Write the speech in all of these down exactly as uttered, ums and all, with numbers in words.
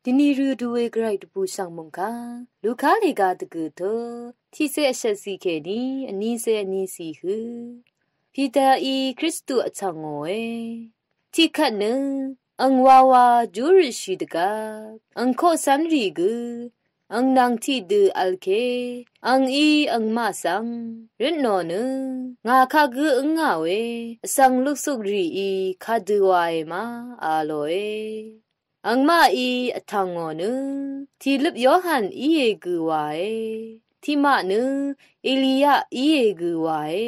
Dvni rø dvwe gvray dvbù shv̀ng mòngkà Luka lèga dvgø̀ tø tiqse vshvt zì kèní vníse vní zì hø Piterí Kristu vtv̀ngòe. Tiqkvt nø ang wawa júrøtshì dvgvp ang koqcv́nrì gø ang nvng tiqdø v̄l ke angí angmaq svng røtnò nø ngà kagǿ ǿngà we vsvng luksukrìí kadø wae ma a lòe. Angmaqí vtv̀ngò nø tìløp Yohan íe gø wae. Tiqmaq nø Eliya íe gø wae.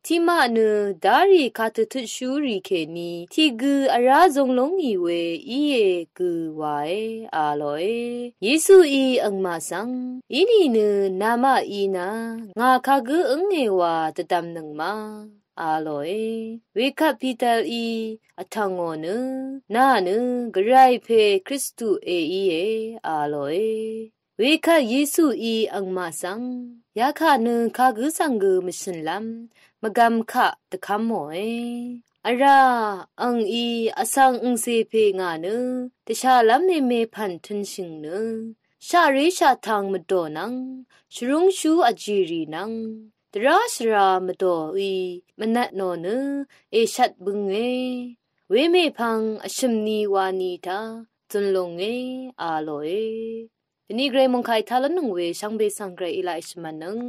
Tiqmaq nø dárì katøtøtshúrì kèní tiq gø vrá zūng lúngì we íe gø wae a lòe. Yesuí angmaq svng í nìnø namaqí na ngà kagǿ ǿnge wa dvdvmnøng ma a lòe. Wekvt Piterí vtv̀ngò nø nà nø gvray pè Kristu èíe a lòe. Wekvt Yesuí angmaq svng yakà nø kagǿ svng gø mvshø̀nlv́m mvgvm kaq dvkv́mòe. Vrá angí vsvng angcè pè ngà nø dvshàlv́m meme pv̀n tø̄nshø̀ng nø shaqré shaqtang mvdò nvng shvrúngshú vjìrì nvng dvrá shvra mvdòí mvnvtnò nø èshvt bǿnge. Wemèpvng vshø̀m ni wa ni taq zø̀n lúnge a lòe. Dvni gvray mòngkà ètaq lúnnøng we shvngbe svng gvray í laq èshvmvtnøng.